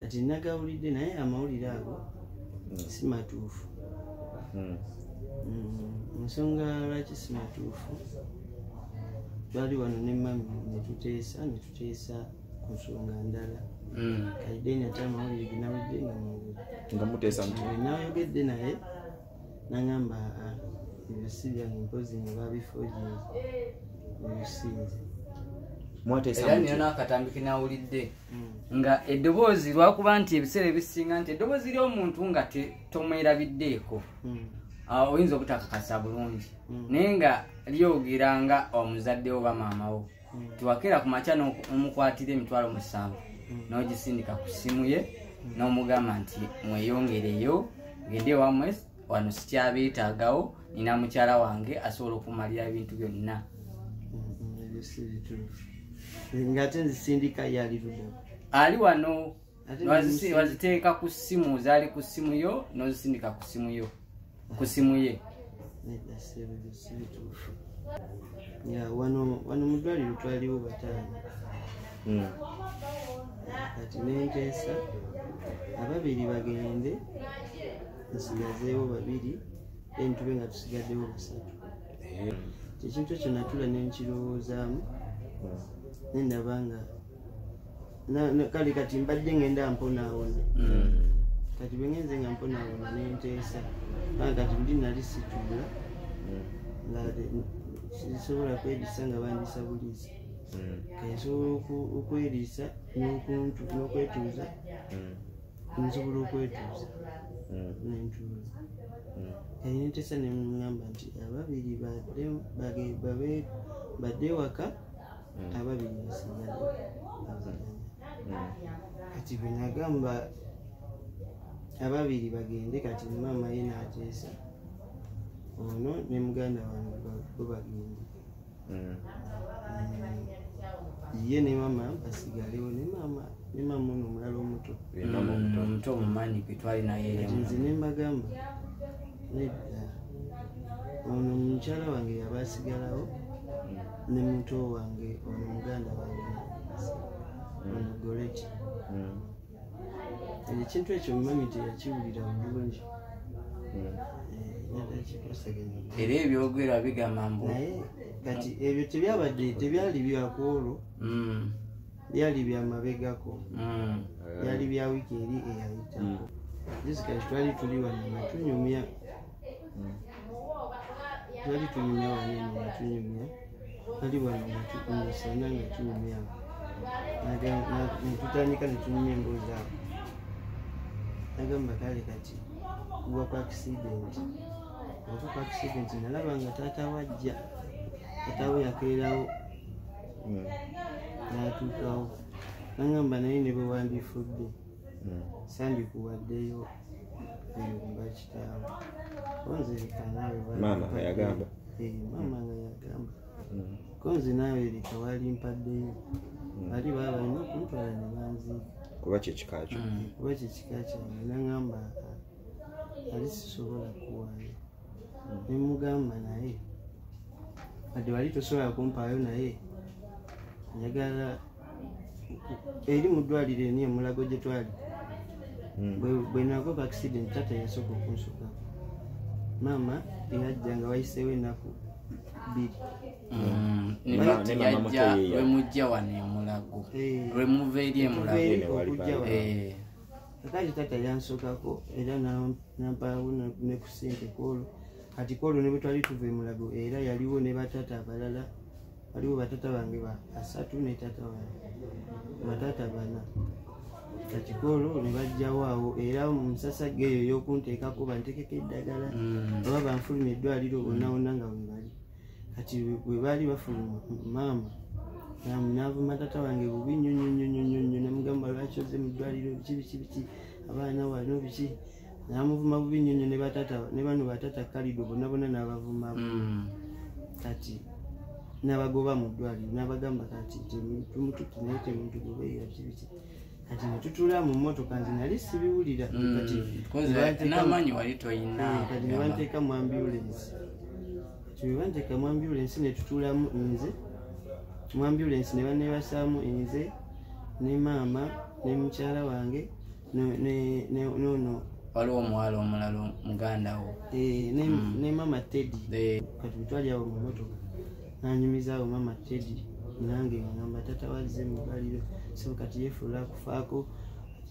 Kati nagawulidde, naye amawulire ago si matuufu. Ensonga lwaki si matuufu, twali wano ne mami ne tuteesa ku nsonga ndala. Kati then ate amawulire genawulidde nga mwogera. Nga muteesa muti? Nayogedde naye, nagamba, "Ah, ebyo si byange, mpozi nga babifoojinze, ebyo si nze." Mwateesa Era muti? nina n'akatambi kenawulidde nga eddoboozi, lwakuba nti ebiseera ebisinga nti eddoboozi ly'omuntu nga tomwerabiddeeko, oyinza obutakakasa bulungi, naye nga lyogera nga omuzadde wo oba maama wo. Tiwakeera ku makya n'omukwatira 70,000 n'ogisindika ku ssimu ye n'omugamba nti mweyongereyo, gende ewammwe, wano sikyabeetaagawo, nina mukyala wange asobola okumalira ebintu byonna. Ebyo si bituufu, ng'ate nzisindika yali luddawo? Ali wano. Ate Waziteeka ku ssimu, zaali ku ssimu yo, n'ozisindika ku ssimu yo, ku ssimu ye. Nedda ssebo, ebyo si bituufu. Ya, wano wano mu ddwaliro twaliwo bataano. Kati nenteesa ababiri bagende, nsigazeewo babiri, then tube nga tusigaddewo basatu. Ekintu ekyo natula nenkirowoozaamu, nendaba nga kale kati mbadde ngenda mponaawona. Kati bwe ngenze nga mponaawona, nenteesa kubanga kati buli nali situula nga sisobola kweriisa nga bandisa buliisa. Kati nsobola okweriisa n'okwetuuza, nsobola okwetuuza nentuula. Kati nenteesa neŋŋamba nti ababiri badde ewaka, ababiri basigale bavuganya. Kati bwe nagamba ababiri bagende, kati maama ye n'ateesa ono ne muganda wange bo bagende. Ye ne maama basigalewo, ne maama ono omulala omuto. Mama omuto. Omuto omumanyi gwe twali naye eri. Kati nze ne mbagamba nedda, ono mukyala wange yaba asigalawo ne muto wange ono, muganda wange ono Goleti. Ekintu ekyo mami teyakiwulira bulungi. Natakikwasaganya. Era ebyogerwa bigamba mbu Naye kati ebyo tebyabadde, tebyali byakwolwo, byali byamabegako. Byali bya wiiki eri eyayitako. Jessica, twali tuli wano nga tunyumya, twali tunyumya wano eno nga tunyumya, twali wano nga musana nga tunyumya awo. Netutandika netunyumya emboozi awo, nagamba kale kati kugwa ku accident, oba ku accident nalaba nga taata wajja, taata we yakeerawo n'atuukawo, nagamba naye ne bwe wandifudde sandikuwaddeyo eyo nga kitaawe konze, leka naawe Maama nga yagamba? Eh, maama nga yagamba, konze naawe leka walimpaddeyo, bali baba balina okuntwala ne banziika. Kuba kyekika kyo. Kuba kyekika kyange. Nagamba, "Ah, ali sisobola kuwaayo." Nemugamba naye wadde wali tosobola kumpaayo, naye njagala eri mu ddwaliro eni emulago gye twali. Bwe nagwa accident, taata yasooka okunsukako, maama eyajja nga wayiseewo ennaku 2. Ne mama muto Yajja ye lwemujja wano emulago. Eh, Lwemuva eri tuva emulago. eri Ne wali okujja wano. Kakati taata yansokako era nampaawo ne ku ssente kwolwo. Kati kwolwo ne bwe twali tuva emulago, era yaliwo ne bataata abalala, waliwo bataata bange basatu ne taata wange, bataata bana. Kati kwolwo ne bajjawo awo era mu nsasagge eyo ey'okunteekako, banteekeko eddagala oba banfulumya eddwaliro, wonna wonna nga we bali. Kati bwe baali bafuluma, maama n'avuma taata wange bubi nnyo nnyo nnyo nnyo nnyo nnyo, namugamba lwaki ozze mu ddwaliro, biki biki biki, abaana wano biki, namuvuma bubi nnyo nnyo, ne bataata ne bano bataata kalido bonna bonna n'abavuma. Kati n'abagoba mu ddwaliro, n'abagamba kati tumututte naye temutugoberera, biki biki. Kati ne tutula mu mmotoka, nze nali sibiwulira. Kati Koze ne banteeka n'amaanyi wali toyina. Eh, kati ne banteeka mu ambulance. Kati bwe banteeka mu ambulance ne tutuulamu, nze mu ambulance ne banebasaamu nze ne maama ne mukyala wange. Nono waliwo omuwala omulala muganda wo ne mama Teddy. Kati twali awo mu mmotoka nanyumizaawo mama Teddy nange ngamba tata wazze mu ddwaliro so kati yeefuula kufaako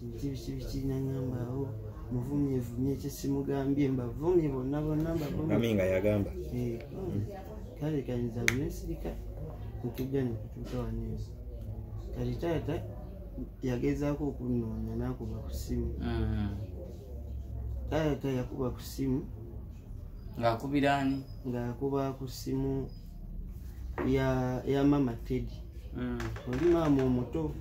biki biki nangamba awo muvumye vumye kye simugambye mbavumye bonna bonna mbavumye. Mami nga yagamba kale kayinza nensirika ntujja nekutuuka wano eno. Kati taata yagezaako okunoonya n'akuba ku ssimu. Taata yakuba ku ssimu ng'akubira ani? Ng'akuba ku ssimu ya mama Teddy. Oli maama omuto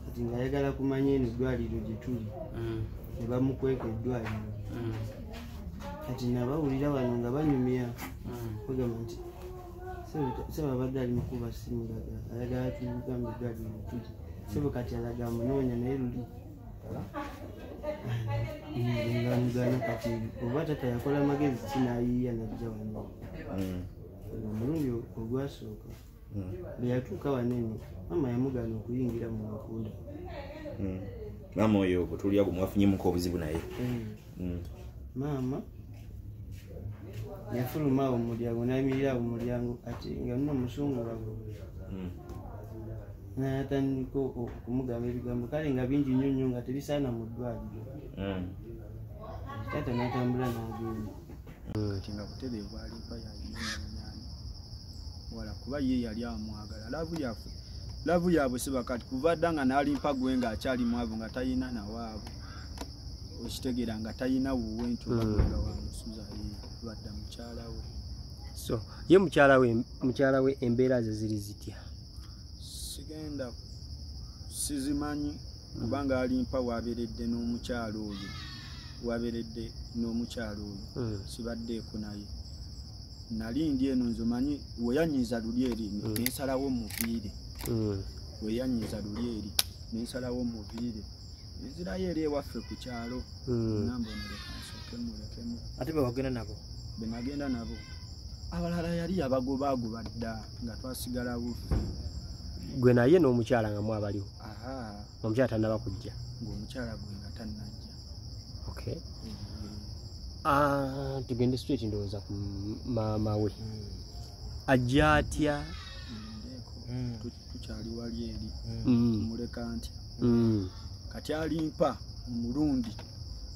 kati ng'ayagala kumanya eno eddwaliro gye tuli ne bamukweka eddwaliro. Kati nabawulira wano nga banyumya bagamba nti sebo abadde ali mukuba ssimu ayagala tugamba eddwaliro gye tuli. Sebo kati alaga amunoonya naye luli nga mugana kati oba taata yakola magezi ki n'ayiiya n'ajja wano. Omulundi ogwasooka bwe yatuuka wano eno maama yamugaana okuyingira mu makunda. Maama oyo gwe tulya gwe mwafunyemuko obuzibu naye. Maama yafuluma awo mu mulyango n'ayimirira awo mu mulyango ati nga nno omusungulago n'atandika okumugamba ebigambo kale nga bingi nnyo nnyo nga tebisaana mu ddwaliro. Taata n'atambula n'agenda. Kati nga butereevu alimpa yayinonyani wala kuba ye yali amwagala laavu yaabwe siba kati kuva dda nga n'alimpa gwe ng'akyali mwavu nga tayina nawaabwe okitegeera nga tayina wuwe nti oba gwe nga wamusuza ye badda mukyala we. So ye mukyala we embeera ze ziri zitya? Sigenda sizimanyi kubanga alimpa wabeeredde n'omukyala oyo sibaddeeko naye. Nali ndi eno nze omanyi weyanyiza luli eri nensalawo muviire nzirayo eri ewaffe ku kyalo namba ono leka nsooke mulekemu. Ate be wagenda nabo? Be nagenda nabo abalala yali yabagobaagoba dda nga twasigalawo ffe. Gwe naye n'omukyala nga mwabaliwo? Omukyala tannaba kujja? Ng'omukyala gwe nga tannajja. Okay. Tugende straight ndowooza ku maama we. Ajja atya? Tukyali wali eri tumuleka ntya. Kati alimpa omulundi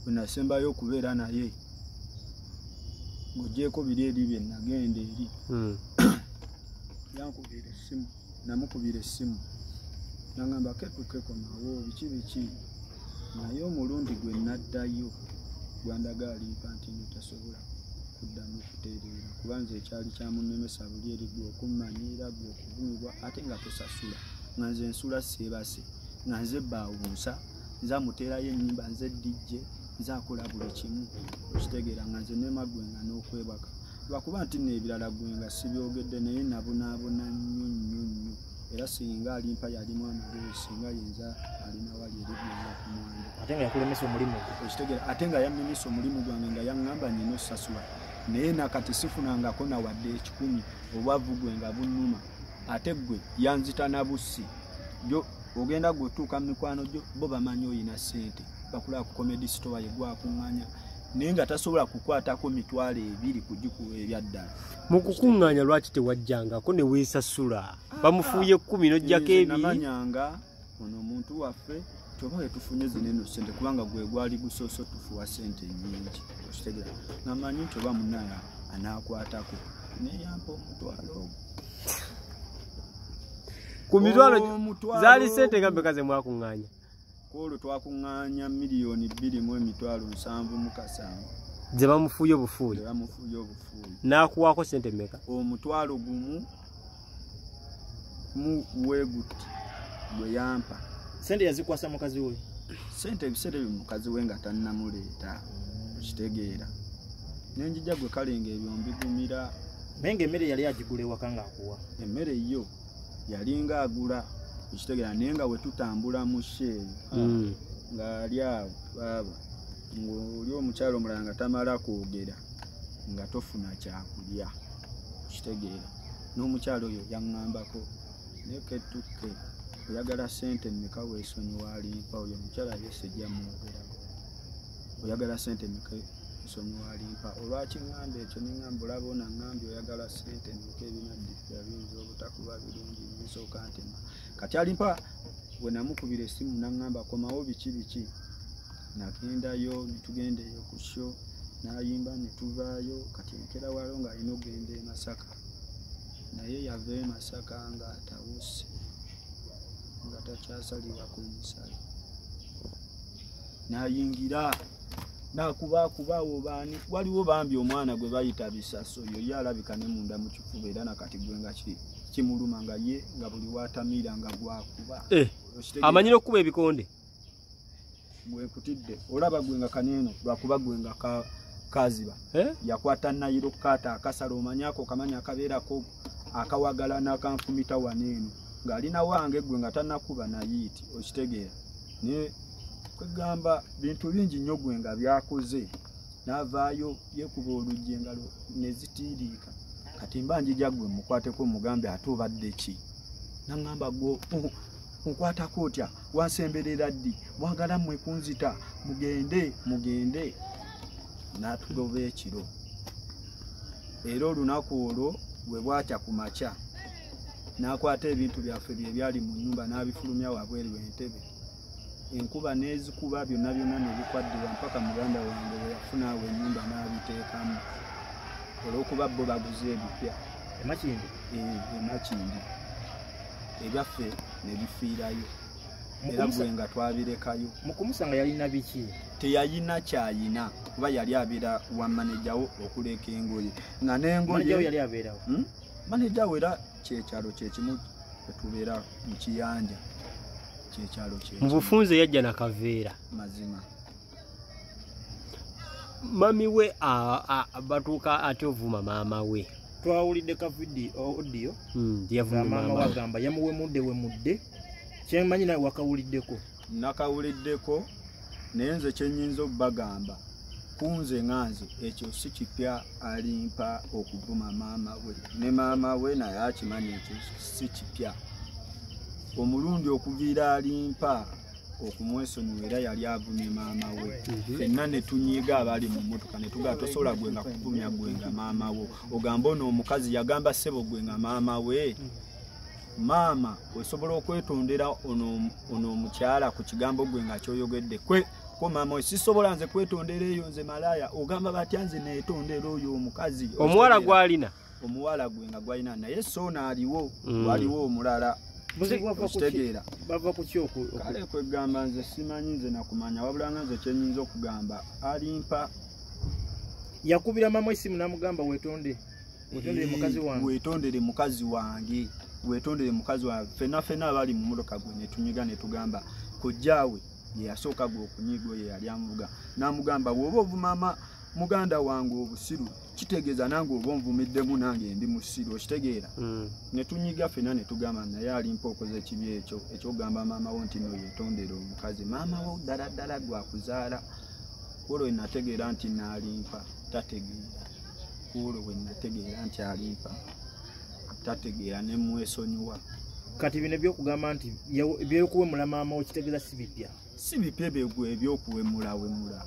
gwe nasembayo okubeera naye ng'ogyeko biri eri bye nagenda eri yankubira essimu namukubira essimu nangamba ketukekomawo biki biki naye omulundi gwe naddayo gwandaga alimpa nti nno tasobola kuddamu kutereera kuba nze ekyali kyamunnemesa buli eri gwe okummanyiira gwe okuvumibwa ate nga tosasula nga nze nsula seebase nga nze baawunsa nze amuteerayo ennyimba nze DJ nze akola buli kimu okitegeera nga nze nema gwe nga n'okwebaka lwakuba nti nno ebirala gwe nga sibyogedde naye nabonaabona nnyo nnyo nnyo era singa alimpa yalimu amagezi singa yenza alina wali eri gwenga ku mwanjo. Ate nga yakulemesa omulimu gwo? Okitegeera ate nga yamemesa omulimu gwange nga yaŋŋamba nnina osasula naye nakati sifunangako nawadde 1,000 obwavu gwe nga bunnuma ate gwe yanzita na bussi yo ogenda gweotuuka mu mikwano gyo bo bamanyi oyina ssente bakulaba ku comedy store ye gwakuŋŋaanya naye nga tasobola kukwatako 2,000 kugikuwa ebyaddala. Mu kukuŋŋaanya lwaki tewajjangako ne weesasula? Bamufuuye 10 n'oggyako 2. Namanyanga ono omuntu waffe kyoba wetufunye zino eno ssente kubanga gwe gwali gusoose tufuwa ssente nnyingi okitegeera namanyi nti oba munnaye anaakwatako naye yampa omutwalo ogwo. Ku mitwalo zaali ssente nga mmeka ze mwakuŋŋaanya? Kwolwo twakuŋŋaanya 2,777,000 ze bamufuuye obufuuyi. N'akuwaako ssente mmeka? Omutwalo gumu mu weeguti gwe yampa. Ssente yazikwasa mukazi we? Ssente ebiseera ebyo mukazi we nga tannamuleeta okitegeera nenjija gwe kale ng'ebyo mbigumira. Naye ng'emmere yali agigula ewaka ng'akuwa? Emmere yo yalinga agula okitegeera naye nga we tutambula mu sheeri ng'ali awo baaba ng'oli omukyalo omulala nga tamala kwogera nga tofuna kyakulya okitegeera n'omukyalo oyo yaŋŋambako naye ketukke Oyagala ssente mmeka weesonyiwa Alimpa? Oyo omukyala ye sijja mwogerako. Oyagala ssente mmeka weesonyiwa Alimpa? Olwaki ŋŋamba ekyo ne ŋŋamba olaba ono aŋŋambye oyagala ssente mmeka, ebinaddifira biyinza obutakuba birungi, nsooka ntema. Kati Alimpa bwe namukubira essimu n'aŋŋamba komawo biki biki, nagendayo ne tugenda eyo ku show n'ayimba ne tuvaayo. Kati enkeera waliwo ng'alina okugenda e Masaka, naye yava e Masaka ng'atawuse, nga takyasalibwa ku musala, n'ayingira n'akubaakuba awo baani. Waliwo bambi omwana gwe bayita Bisaso, oyo ye alabika ne munda mu kifuba era nakati gwe nga kimuluma, nga ye nga buli w'atamiira nga gwakuba. Amanyi n'okukuba ebikonde? Gwe nkutidde olaba gwe nga kaneeno lwakuba gwe nga kaziba. Yakwata nayiro kaata akasala, omanyi ako kamanya akabeerako akawagala n'akanfumita wano eno ng'alina wange gwe nga tannakuba nayiiti, okitegeera. Ne kwegamba bintu bingi nnyo gwe nga byakoze, n'avaayo yeekuba oluggi engalo ne zitiiriika. Kati mba njija gwe mukwateko mugambe ate obadde ki? N'aŋŋamba gwe onkwatako otya, wansemberera ddi, mwagala mmwe kunzita, mugende mugende. N'atugoba ekiro. Era olunaku olwo bwe bwakya ku makya n'akwata ebintu byaffe bye byali mu nnyumba n'abifulumya wabweru w'entebe, enkuba n'ezikuba byonna byonna ne bikwaddibwa mpaka muganda wange bwe yafuna awo ennyumba n'abiteekamu, olw'okuba bo baguze ebipya Emakindi. Emakindi ebyaffe ne bifiirayo, era gwe nga twabirekayo. Mu kumusanga yalina biki? Teyayina kyayina, kuba yali abeera wa manejawo okuleka engoye nga n'engoye Manejawo yali abeerawo. Manejawo era kyekyalo kyekimu etubeera mu kiyanja, kyekyalo kyekimu. Mu bufunze yajja na kaveera. Mazima. Mami we batuuka ate ovuma maama we. Twawulidde ka video audio yavumye maama maama we. Wagamba yamuwemudde wemudde, kyemmanyi nawe wakawuliddeko. Nakawuliddeko, naye nze kye nnyinza okubagamba kunze nga nze ekyo si kipya Alimpa okuvuma maama we, ne maama we naye akimanyi ekyo si kipya. Omulundi okuviira Alimpa okumwesonyiwa era yali avumye maama we, ffenna ne tunyiiga abali mu mmotoka ne tugamba tosobola gwe nga kuvumya gwe nga maama wo, ogamba ono omukazi yagamba ssebo gwe nga maama we. Maama osobola okwetondera ono omukyala ku kigambo gwe nga kyoyogedde ko maama we sisobola nze kwetondera eyo nze malaaya, ogamba batya nze neetondera oyo omukazi. Omuwala gw'alina, omuwala gwe nga gw'alina, naye soona aliwo, waliwo omulala. Okitegeera. Bava ku ki Kale kwegamba nze simanyi nze nakumanya, wabula nga nze kye nnyinza okugamba Alimpa yakubira maama essimu n'amugamba weetonde, weetondere mukazi wange, weetondere mukazi wange, weetondere mukazi wange. Ffenna ffenna abali mu mmotoka gwe ne tunyiga ne tugamba kojjaawe ye yasooka gwe okunyiga oyo yali amuvuga, n'amugamba bw'oba ovuma muganda wange obusiru kitegeeza nange oba onvumiddemu nange ndi musiru, okitegeera. Ne tunyiga ffenna ne tugamba naye Alimpa okoze ekibi ekyo eky'okugamba maama wo nti no yeetondere omukazi, maama wo ddala ddala gwakuzaala. Ku olwo we nategeera nti n'Alimpa tategeera, ku olwo we nategeera nti Alimpa tategeera ne mwesonyiwa. Kati bino ebyokugamba nti ebyokuwemula maama wo kitegeeza si bipya? Si bipya ebyo ebyokuwemulawemula,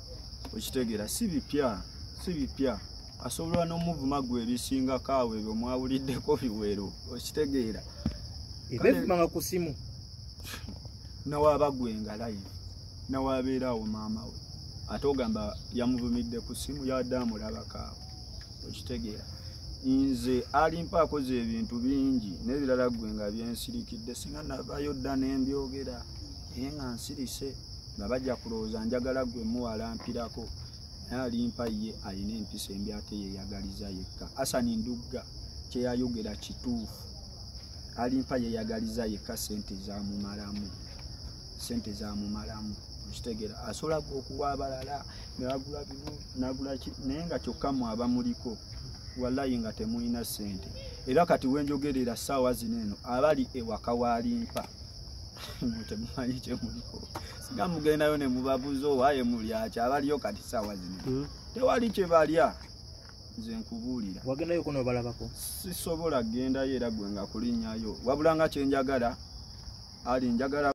okitegeera, si bipya, si bipya. Asobola n'omuvuma gwe ebisingako awo ebyo mwawuliddeko biwero, okitegeera. Ebevumanga ku ssimu nawaaba gwe nga live, nawabeera awo maama we, ate ogamba yamuvumidde ku ssimu yadde amulabako awo, okitegeera. Nze Alimpa akoze ebintu bingi n'ebirala gwe nga byensirikidde, singa navaayo dda n'embyogera, naye nga nsirise nga bajja kulowooza njagala gwe muwalampirako. Naye Alimpa ye alina empisa embi ate yeeyagaliza yekka. Hassan Ndugga kye yayogera kituufu, Alimpa yeeyagaliza yekka, ssente zaamumalamu, ssente zaamumalamu, okitegeera. Asobola okuwa abalala n'agula bino n'agula ki, naye nga kyokka mmwe abamuliko wallayi nga temulina ssente. Era kati wenjogerera ssaawa zino eno abali ewaka wa Alimpa temumanyi kye muliko, singa mugendayo ne mubabuuza owaaye mulyaki, abaliyo kati ssaawa zino tewali kye balya. Nze nkubuulira. Wagendayo ko n'obalabako? Sisobola kugendayo era gwe nga kulinnyayo, wabula nga kye njagala Ali njagala.